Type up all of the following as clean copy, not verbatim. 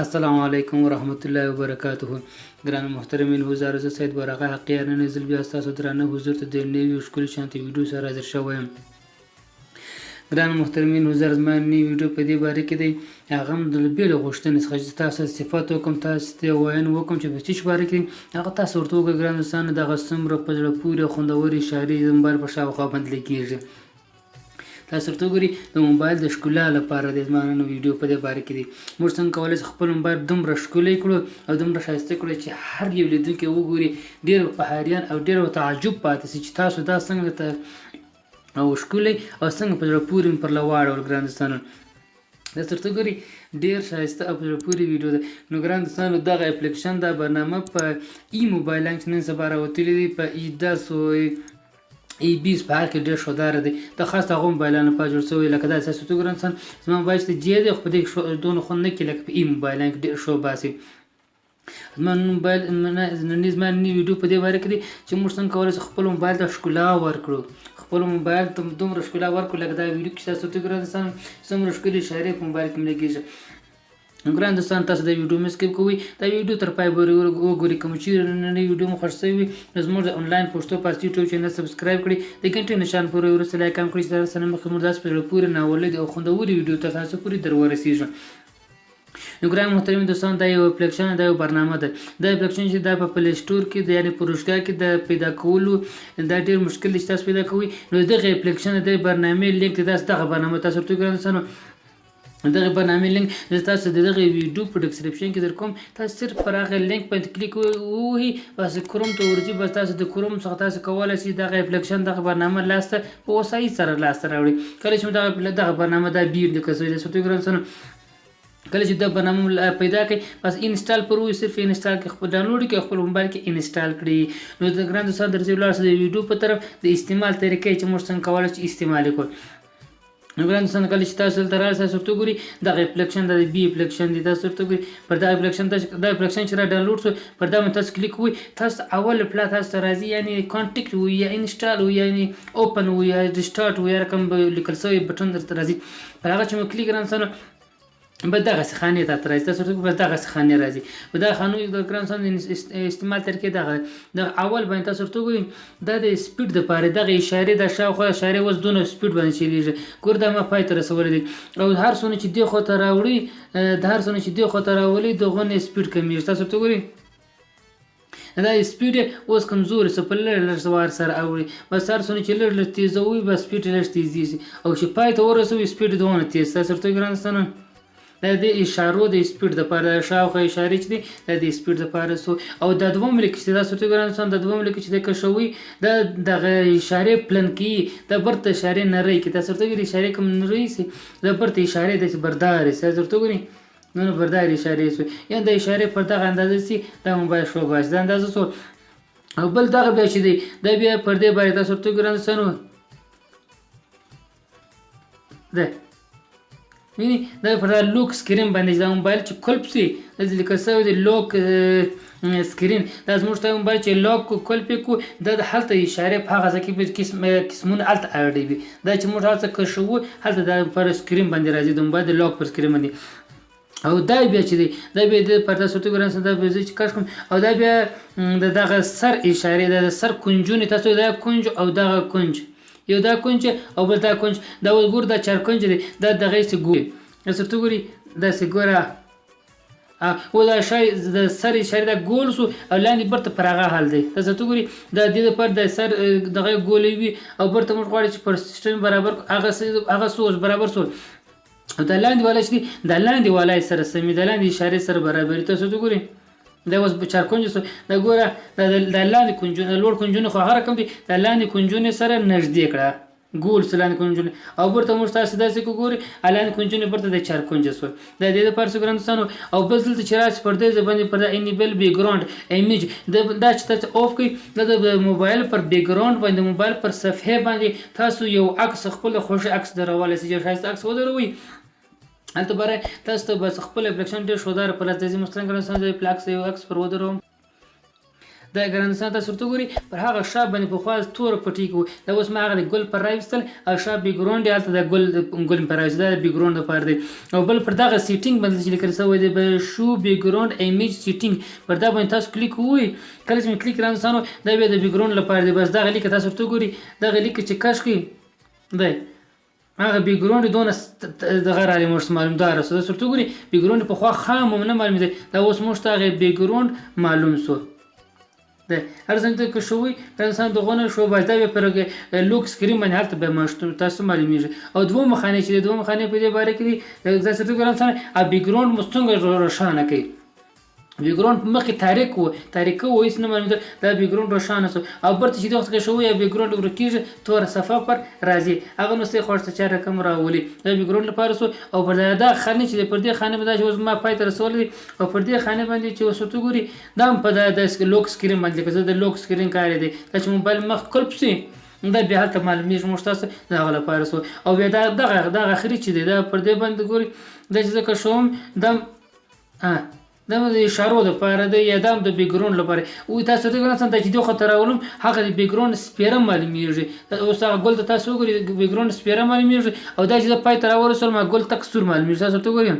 السلام علیکم ورحمت الله وبرکاته. ګران محترمین حضار، زه سید برغه حقیار نن ځل بیا ستاسو درانه حضور ته د نوي ښکلي شانتي ویډیو سره حاضر شوی یم. ګران محترمین حضار، زما نوې ویډیو په دې باره کې دی، هغه هم د بېلې غوښتنې څخه چې تاسو صفت وکړم، تاسو ته ویاین وکړم چې په څه شي باره کې هغه تاسو ورته وګورئ. ګران دوستانو، دغه څومره په زړه پورې او خوندورې اشارې د موبایل په شاوخوا باندې لګېږي، تاسو ورته وګورئ. د موبایل د ښکلا لپاره دی. زما نن ویډیو په دې باره کې دی، موږ څنګه کولی شو خپل موبایل دومره ښکلی کړو او دومره ښایسته کړو چې هر یو لیدونکی وګوري، ډېر په حیران او ډېر په تعجب پاتې شي چې تاسو دا څنګه ته او ښکلی او څنګه په زړه پورې مې پر له واړول. ګران دوستانو، دا ورته ګوري، ډېر ښایسته او په زړه پورې ویډیو ده. نو ګران دوستانو، دغه اپلیکیشن، دا برنامه په ای موبایلان چې نن سبا راوتلي دي، په ای 10 او ای 20، په هغه کې ډېر ښوداره دی. د خاص هغو موبایلانو لپاره جوړ شوی لکه دا تاسو ته ګران دوستان. زما موبایل چې جې دی، خو په دې کې دونه خوند نه کوي لکه په ای موبایلان کې ډېر ښه باسي. زما موبایل نننۍ زما ننۍ ویډیو په دې باره کې دی چې موږ څنګه کولی شو خپل موبایل ته ښکلا ورکړو، خپل موبایل ته دومره ښکلا ورکړو لکه دا ویډیو کې چې تاسو ته ګران دوستان څومره ښکلې اشارې په موبایل کې لګېږي. ګران دوستان، تاسو د ویډیو مه skip کوئ، دا ویډیو تر پای پورې وګورئ. کوم چې نننۍ ویډیو مو خوښ شوې وي، نو زموږ د انلاین پښتو فارسي یوټیوب چینل subscribe کړئ، د ګنټې نشان پورې وروسته لایک هم کړئ چې دا سره مخکې موږ داسې په زړه پورې ناولې او خوندورې ویډیو تر تاسو پورې در ورسېږي. نو ګران محترم دوستان، دا یو اپلیکیشن، دا یو برنامه ده. دا اپلیکیشن چې دا په پلی سټور کې د یعنی فروشګاه کې د پیدا کولو دا ډیر مشکل دی چې تاسو پیدا کوئ. نو دغه اپلیکیشن، د برنامې لینک، تاسو دغه برنامه تاسو ورته ګران دوستانو، دغه برنامې لینک زه تاسو د دغه ویډیو په description کې درکوم. تاسو صرف پر هغه لینک باندې کلیک ووهئ، بس کروم ته ورځي. بس تاسو د کروم څخه تاسو کولی شئ دغه اپلیکیشن، دغه برنامه لاسته په اسانۍ سره لاسته راوړئ. کله چې دغه برنامه دا بیر لیکل شوی دی ګران دوستانو، کله چې دا برنامه پیدا کړئ، بس install پر وي، صرف install کې خپل ډانلوډ کړئ، خپل موبایل کې install کړئ. نو د ګران دوستانو، درځئ ولاړ شئ د ویډیو په طرف، د استعمال طریقې چې موږ څنګه کولی شو استعمال یې کړو. نو ګران دوستان، کله چې تاسو دلته راشئ، تاسو ورته وګورئ دغه اپلیکیشن، د بي اپلیکیشن دی. تاسو ورته وګورئ پر دغه اپلیکیشن، تاسو دا اپلیکیشن چې را ډانلوډ شو، پر دا باندې تاسو کلیک وئ، تاسو اول پلا تاسو ته راځي، یعنی contact وي یا install وي، یعنی open وي یا restart وي، یا رقم لیکل شوی بټن درته راځي. پر هغه چې مو کلیک ګران دوستانو، بس دغسې خانې ته راځي. تاسو ورته بس دغسې خانې راځي. په دغه خانو کې د ګران دوستانو استعمال طریقې دغه دغه اول باندې تاسو ورته وګورئ، دا د speed دپاره دغه اشارې، د شاوخوا اشارې اوس دونه speed باندې چلېږي. ګور، دا ما پای ته رسولی دی او هر څونه چې دې خوا ته راوړي، د هر څونه چې دې خوا ته راولي، دغونې speed کمېږي. تاسو ورته وګورئ، دا speed اوس کمزوري څه په لږ لږ وار سره اوړي. بس هر څونه چې لږ لږ تیزوي، بس speed لږ تیزېږي او چې پای ته ورسوي، speed دونه تیز. تاسو ورته ګران دوستانو، دا د اشارو د speed دپاره، د شاوخوا اشارې چې دي، دا د speed دپاره سو. او دا دوم لیک چې تاسو ورته ګران دوستان، دا دوم لیک چې د کشوي، دا دغه اشارې پلن کوي، دا برته اشارې نرۍ کوي. تاسو ورته ګورئ، اشارې کوم نرۍ سي، دا برته اشارې داسې بردارې سي. تاسو ورته ګورئ، نو بردارې اشارې سو، یعنی د اشارې پر دغه اندازه سي، دا موبایل شو باسي، دا اندازه سو. او بل دغه بیا چې دی، دا بیا پر دې باندې تاسو ورته ګران دوستانو ده ویني، دا پر lock screen باندې دا موبایل چې کلپ سي، دلته لیکل شوی دی lock screen. دا زموږ ته موبایل چې lock کو، کلپ کو، دا د هلته اشارې په هغه ځای کې قسمونه هلته اړوي. دا چې موږ هلته کشوو، هلته دا پر screen باندې راځي، د موبایل د lock پر screen باندې. او دا بیا چې دی، دا بیا د پر تاسو ته ګران، دا بیا زه چې کش کوم او دا بیا د دغه سر اشارې، د سر کنجونه، تاسو دا کنج او دغه کنج، یو دا کنج او بل دا کنج، دا ګور، دا چار کنج دی. دا دغه څه ګوري، تاسو ته ګوري، دا څه ګوره او دا شای د سر اشاره دا ګول سو او لاندې برته پر هغه حال دی. تاسو ته ګوري، دا د دې پر د سر دغه ګولې وي او برته موږ غواړو چې پر سیستم برابر هغه سوز برابر سو. او دا لاندې والا چې دی، دا لاندې والا سره سمې، دا لاندې اشارې سره برابرې. تاسو ته ګوري، دا اوس چار کنج سو. دا ګوره، دا لاندې کنجونه، لوړ کنجونه خو هغه رقم دي، دا لاندې کنجونه سره نږدې کړه، ګول سو لاندې کنجونه. او برته موږ تاسو داسې کو ګوري، لاندې کنجونه برته د چار کنج سو. دا د دې لپاره څه ګران دوستانو. او بل دلته چې راشي پر دې ځای باندې، پر enable background image، دا چې تاسو off کړئ، دا د موبایل پر background باندې، موبایل پر صفحې باندې تاسو یو عکس، خپل خوښ عکس درولی شئ. چې ښایسته عکس ودروئ هلته باره، تاسو ته بس خپل اپلیکیشن ډېر ښودار په لاس درځي. مثلاً ګران دوستانو، زه یو عکس پر ودروم. دا ګران دوستان تاسو ورته ګوري پر هغه شا باندې پخوا توره پټۍ کې وو، دا اوس ما هغه د ګل پر راویستل او شا بیکګراونډ یې هلته د ګل ګل مې پر راویست، دا د بیکګراونډ لپاره دی. او بل پر دغه سیټینګ باندې چې لیکل شوی دی به شو بیکګراونډ ایمیج سیټینګ، پر دا باندې تاسو کلیک ووهئ. کله چې مې کلیک ګران دوستانو دا بیا د بیکګراونډ لپاره دی. بس دغه لیکه تاسو ورته ګوري، دغه لیکه چې کش کړئ دی هغه بیکګراونډ دونه دغه راغلی موږ ته معلومدار سو. تاسو ورته وګورئ بیکګراونډ پخوا خام هم نه معلومېده، دا اوس موږ ته هغه بیکګراونډ معلوم سو. دی هر څنګه ته که شوی دا انسان دغونه شو، بس دا بیا پر لوک سکرین باندې هلته بیا مشتو تاسو معلومیږي. او دوه مخانې چې دوه مخانې په دې باره کې دي، تاسو ورته ګورئ انسان او بیکګراونډ مو څنګه روښانه کوي. بیکګراونډ په مخکې تاریک و، تاریکه و، هېڅ نه معلومېدل، دا بیکګراونډ روښانه سو. او برته چې دې وخت کې شوی یا بیکګراونډ ورکېږي توره صفحه پر راځي، هغه نو ستاسو خوښ ته چا رقم راولي، دا بیکګراونډ لپاره سو. او پر دا خانه چې پر دې خانه باندې چې اوس ما پای ته رسولی دی، او پر دې خانه باندې چې اوس ورته ګوري دا هم په دا د لوک سکرین باندې، لکه زه د لوک سکرین کار دی، دا چې موبایل مخ کلپ سي دا بیا هلته معلومېږي موږ تاسو د هغه لپاره سو. او بیا دا دغه دغه اخري چې دی دا پر دې باندې ګوري، دا چې زه کشوم دا دا د اشارو لپاره دی یا دا هم د بیکګراونډ لپاره. او تاسو ته ګورئ څنګه چې دې خواته راولم هغه د بیکګراونډ سپیره معلومیږي. اوس هغه ګل ته تاسو وګورئ بیکګراونډ سپیره معلومیږي، او دا چې زه پای ته راورسولم هغه ګل تک سور معلومیږي. تاسو ورته ګورئ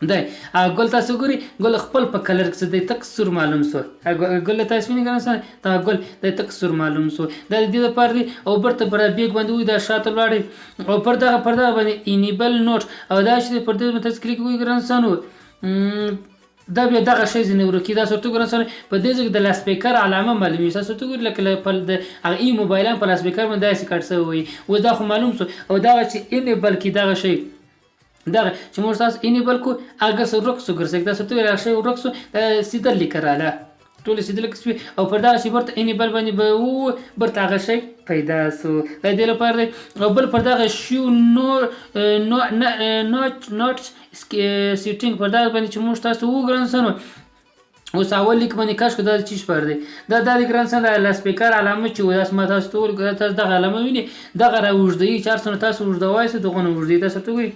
دی هغه ګل تاسو ګورئ ګل خپل په کلر کې دی تک سور معلوم سو. هغه ګل تاسو وینئ که نه دا ګل دی تک سور معلوم سو، دا د دې لپاره دی. او برته پر بیک باندې وي دا شاته لاړی، او پر دغه باندې انیبل نوټ، او دا چې پر دې باندې تاسو کلیک وکړئ ګران دوستانو دا بیا دغه شی ځینې ورکي. دا ورته ګورئ په دې ځای کې د لاسپیکر علامه معلومیږي. تاسو ورته ګورئ لکه د هغه ای موبایلان په لاسپیکر باندې داسې کټ سوی وي، اوس دا خو معلوم سو. او دغه چې انیبل کړي دغه شی دغه چې موږ تاسو انیبل کو هغه څه ورک سو ګرځي، تاسو ورته ګورئ هغه شی ورک سو، دا سیده لیکه راله ټول سیده لیکه سوې. او پر دغه شی برته انیبل باندې به وو برته هغه شی پیدا سو، دا دې لپاره دی. او بل پر دغه شیو نوټ سیټینګ پر دغه باندې چې موږ تاسو وګورئ سنو اوس اول لیک باندې کش کړو دا چیش پر دی، دا د ګران سره د لاسپیکر علامه چې داس ما تاسو ته ورکړه، تاسو دغه علامه وینئ دغه را اوږدوي چې هر څومره تاسو اوږدوای سئ دغونه اوږدوي. تاسو ورته وګورئ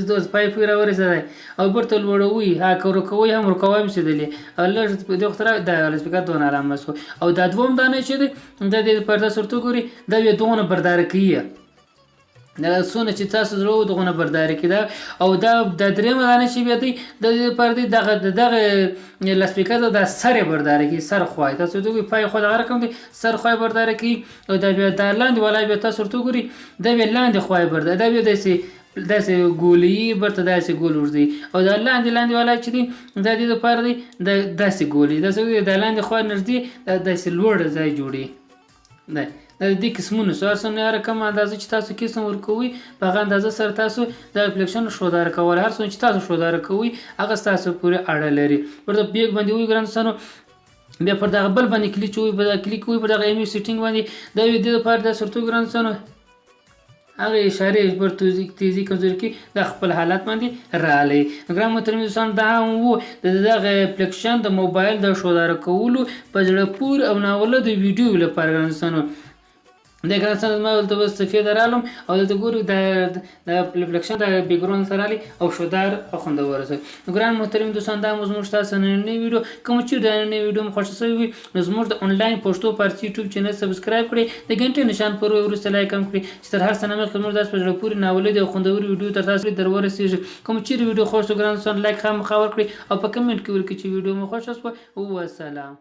دوست پای پورې راورسېدی او بیرته لوړوي، ها که ورکوي هم ورکوي هم سېدلې او لږ په دې وخت را دا لاسپیکر دونه علامه سو. او دا دوم دانه چې دی دا دې پر تاسو ورته وګورئ دا بیا دونه برداره کوي، دا څونه چې تاسو زړه و دغونه برداري کړي دا. او دا د درېیمه دانه چې بیا دی د دې لپاره دی دغه د دغه لاسپیکر دا سر یې برداري کوي، سر خوا یې تاسو ورته وګورئ پای خوا دغه رقم دی سر خوا یې برداري کوي. او دا بیا دا لاندې والا بیا تاسو ورته وګورئ دا بیا لاندې خوا یې برداري، دا بیا داسې داسې ګولي برته داسې ګول ورځي. او دا لاندې لاندې والا چې دی دا دې لپاره دی دا داسې ګولي داسې دا لاندې خوا نږدې دا داسې لوړ ځای جوړي دی. دا د دې قسمونو سو هر څومره هره کومه اندازه چې تاسو قسم ورکوئ په هغه اندازه سره تاسو دا اپلیکیشن شوداره کولی، هر څومره چې تاسو شوداره کوئ هغه ستاسو پورې اړه لري. ورته بیک باندې وایي ګران دوستانو بیا پر دغه بل باندې کلیک ووهئ، پر دغه کلیک ووهئ پر دغه ایم سیټینګ باندې دا یو دې لپاره داسې ورته ګران دوستانو هغه اشارې پر تیزی کمزوري کې د خپل حالت باندې راغلی. ګران محترم دوستان دا هم وو د دغه اپلیکیشن د موبایل د شوداره کولو په زړه پورې او ناوله د ویډیو لپاره ګران دوستانو. د ګران دوستانو زما دلته بس صفحې ته رالم او دلته ګورو د اپلیکیشن د بیکګراونډ ته راغلی او شودار او خوندور سو. ګران محترم دوستان دا مو زموږ تاسو نننۍ ویډیو، کوم چې دا نننۍ ویډیو مو خوښه سوې وي نو زموږ د انلاین پښتو فارسي یوټیوب چینل سبسکرایب کړئ، د ګنټې نشان پر وروسته لایک هم کړئ چې تر هر څه نه مخکې زموږ داسې په زړه پورې ناولې او خوندورې ویډیو تر تاسو در ورسېږي. کوم چې ویډیو خوښ سو ګران دوستان لایک خامخا ورکړئ او په کمنټ کې ولیکئ چې ویډیو مو خوښه سوه. وسلام.